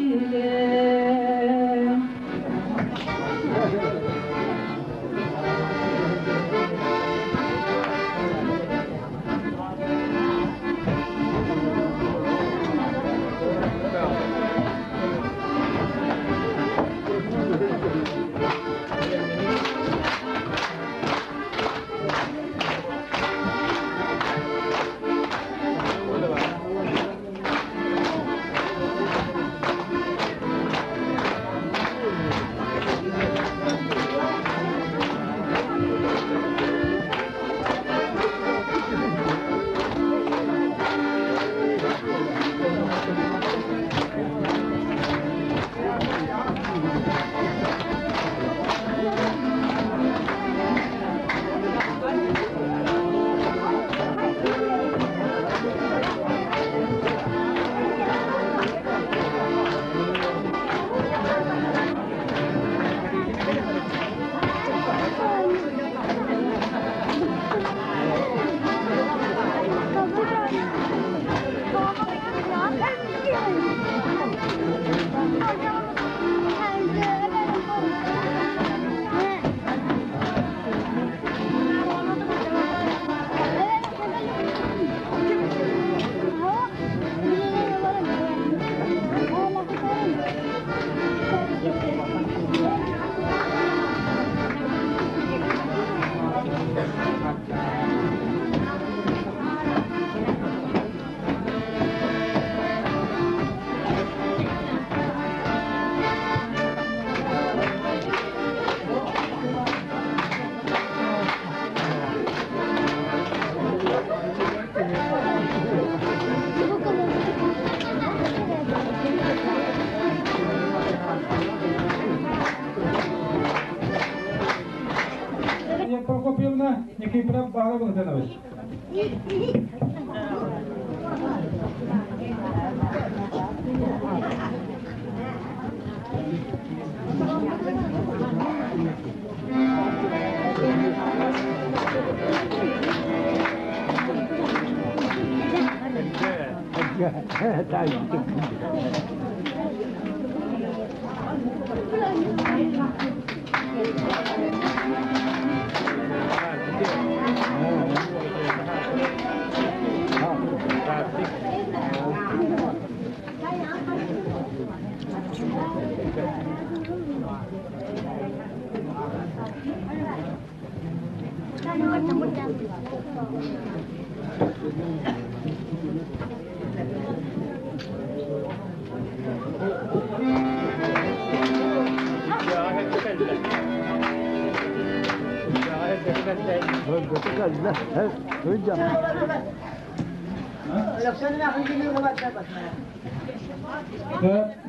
Мария Прокопьевна, Никифоров Павел Владимирович.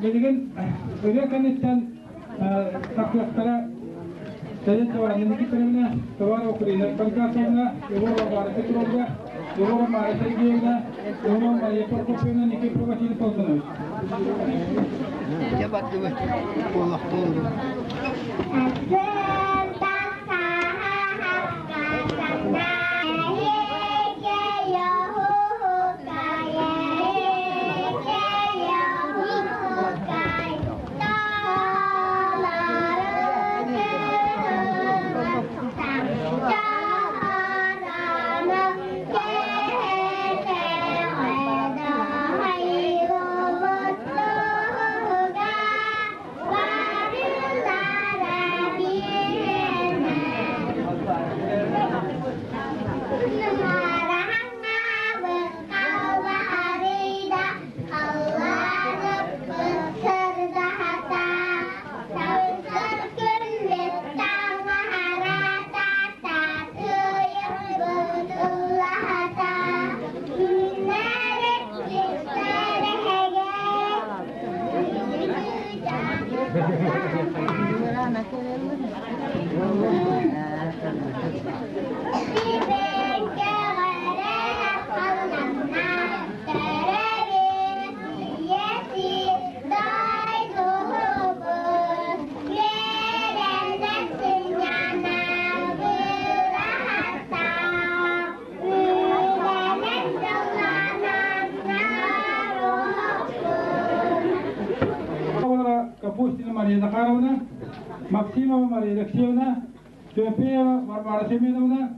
Билигин ырыа кэнниттэн тахсыахтара Сэрин Никитовна, Товарова Украина Баргасовна, Егорова Варя Петровна, Егорова Мария Сергеевна, Егорова Мария Прокопьевна, Никифоров Василий Платонович. Капустина Мария Захаровна, Максимова Мария Алексеевна, Тёпеева Варвара Семеновна,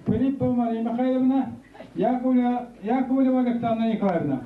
Филиппова Мария Михайловна, Яковлева Александра Николаевна.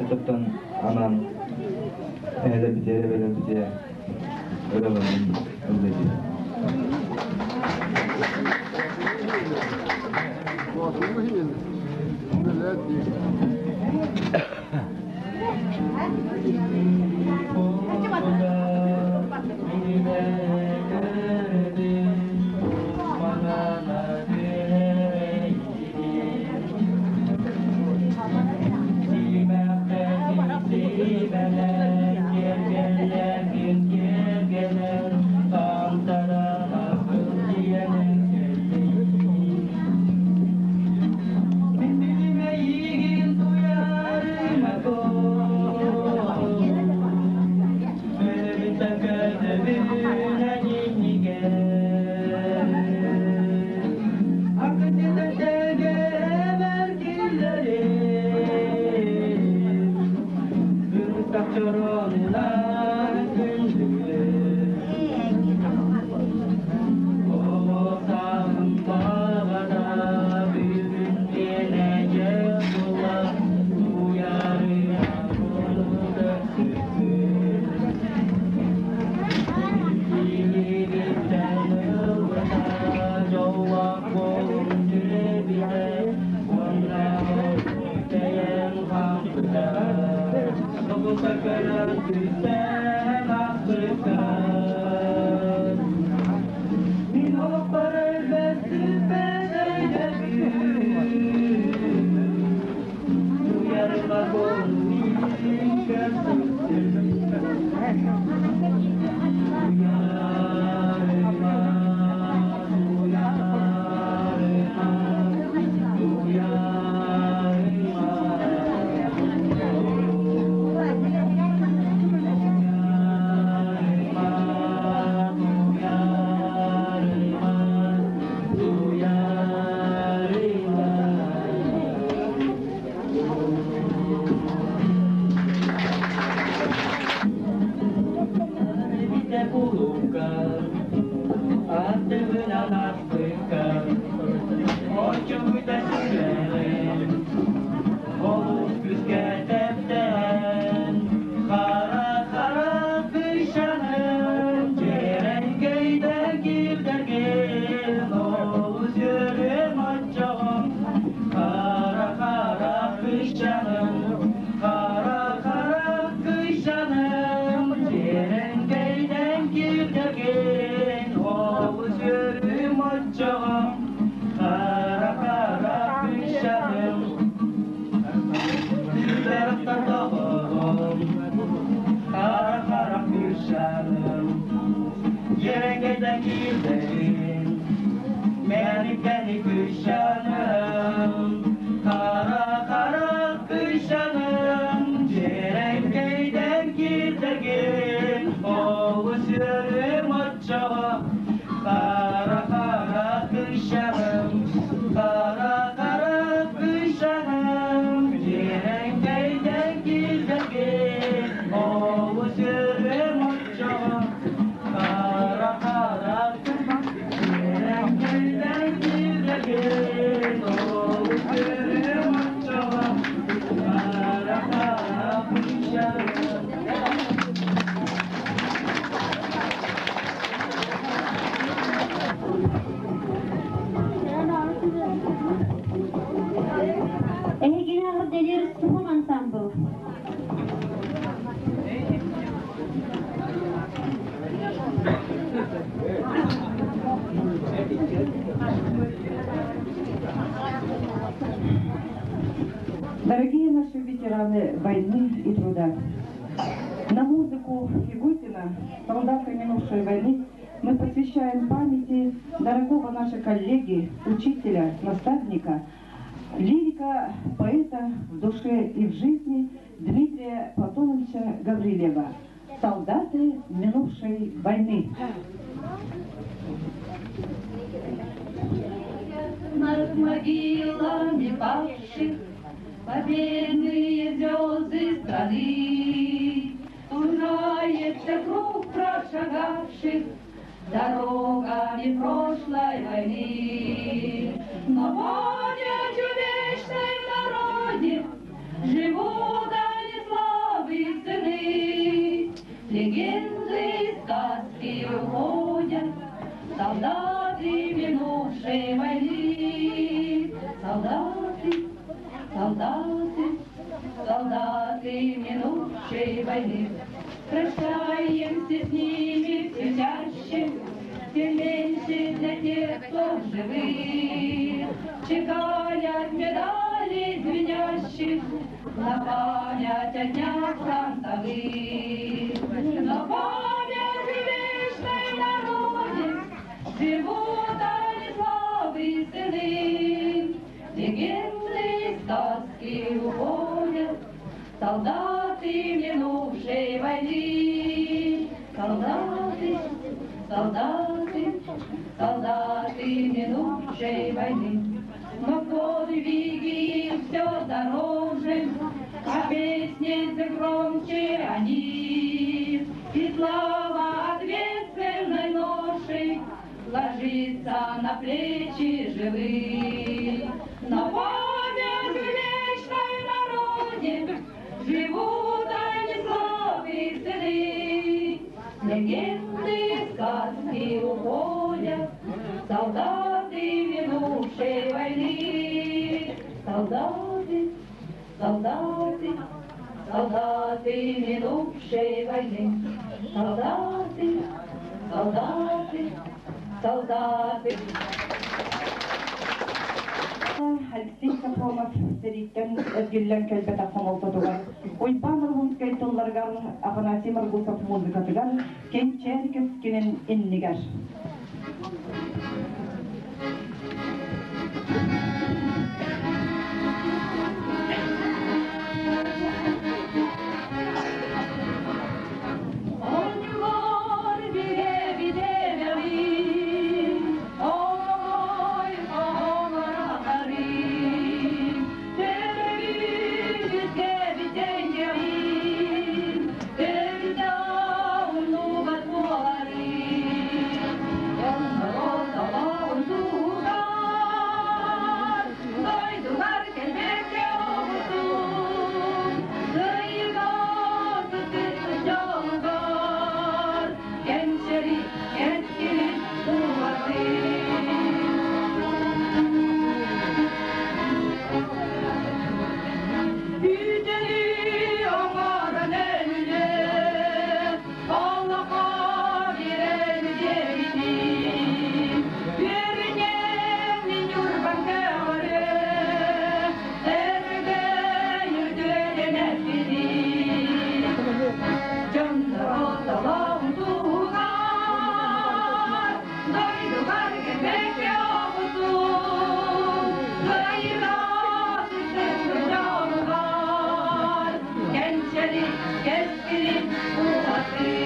ыччаттан анаан эһэлэрбитигэр, эбэлэрбитигэр ырыаларбын ыллыыбын. Эһигини эҕэрдэлиир Суһум ансаамбыл. Дорогие наши ветераны войны и труда, на музыку Фигутина, солдата минувшей войны, мы посвящаем памяти дорогого нашего коллеги, учителя, наставника, лирика, поэта в душе и в жизни Дмитрия Платоновича Гаврилева «Солдаты минувшей войны». Над могилами павших победные звезды страны. Сужается круг прошагавших дорогами прошлой войны. Но памятью вечной в народе живут они Солдаты, солдаты минувшей войны, Прощаемся с ними все чаще, Тем меньше для тех, кто в живых. Чеканят медали звенящих На память о днях фронтовых. На память вечной народе Живут они славы сыны. Легенды, сказки уходят, Солдаты минувшей войны. Солдаты, солдаты, солдаты минувшей войны. Но подвиги им все дороже, А песни все громче они. И слава ответственной ношей Ложится на плечи живых. На память вечной народе Живут они славы сыны. Легенды, сказки уходят, Солдаты минувшей войны. Солдаты, солдаты, солдаты минувшей войны. Солдаты, солдаты, солдаты. Алексей Сафронов сэрииттэн эргиллэн кэлбэтэх хомолтотугар, Уйбаан Аргунскай тылларыгар, Афанасий Маргусов музыкатыгар Кэнчээр кэскилин иннигэр. Оонньуулар бигэ бидэбэҕин, Ой, оҕолор-аҕарым, Төрөөбүт кэбитэйэҕин, Төрүтэ умнубат буоларым. Дьонноро толоҕун туһугар, Дойдугар кэлбэккэ оҕустун, Кыайыыга сыттык дьолугар, Кэнчэри кэскилин уһатыы. Үтэли оҥорон өлүнэ, Олоххо биэрэн диэбитим. Үөрүнэн Ньурбам көҕөрө, Өргөн үрдүнэн эппитим. Дьонноро толоҕун туһугар, Дойдугар кэлбэккэ оҕустун, Кыайыыга сыттык дьолугар, Кэнчэри кэскилин уһатыы.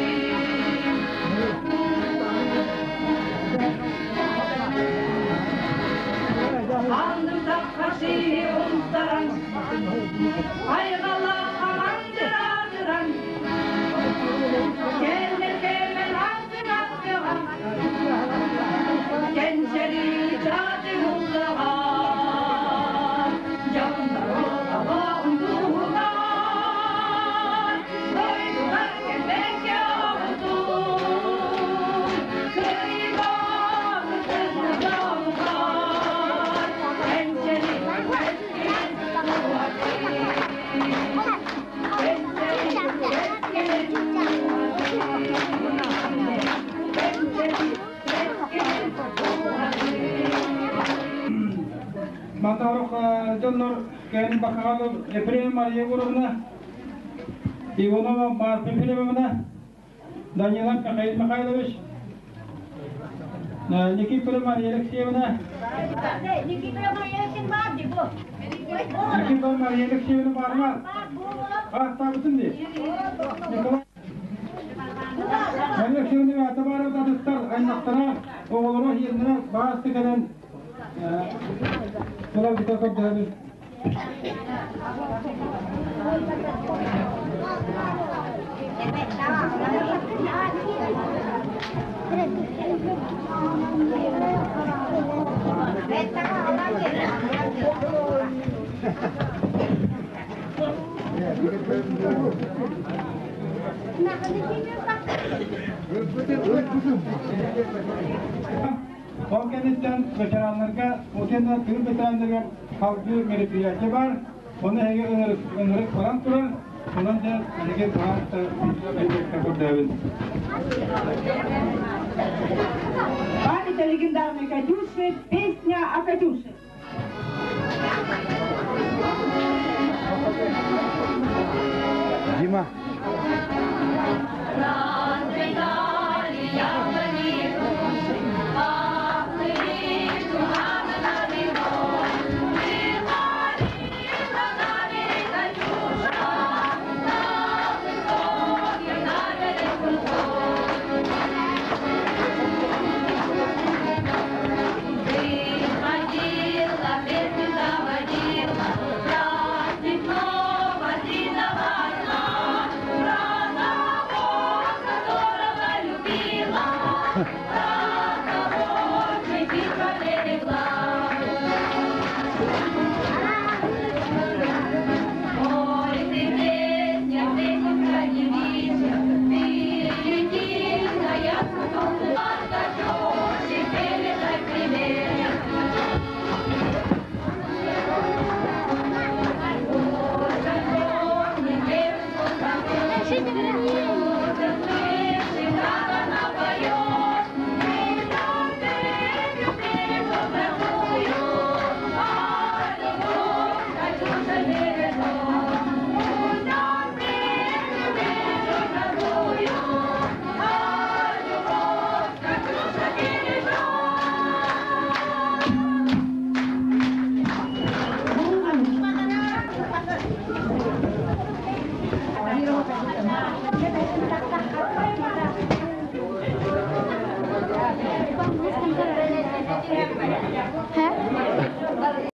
Анным саххаши умсаран, Айҕала хамандырадыран, Кэллэр кэлэн астын астыга, Кэнчэри чаты уллаҕар, Дьонноро толоҕун туһугар, Дойдугар кэлбэккэ оҕустун, Кыайыыга сыттык дьолугар, Кэнчэри кэскилин уһатыы. Кэнчэри кэскилин уһатыы. Кэнчэри кэскилин уһатыы. Манна дьоннор кэлин бакаҕа Ефрем Мария Егоровна, Иванова Марфа Ефремовна, Данила Михаил Михайлович, Никифорова Мария Алексеевна, Никифорова Мария Алексеевна барма. Аттабытын ди. Николай Мария Алексеевна атабаров татыттар аймақтара, оҕолоро иэннэрэ баас кэлэн Кылар бita көрдөһөбүт. Ол кэнниттэн ветераннарга, отенна тыыл ветераннарыгар салгыы мероприятие бар. Оны эһиги ынырык ынырык баран турар, онон дьэ эһиги баһаалыста көрдөһөбүн. Память о легендарной Катюше, песня о Катюше. Дима.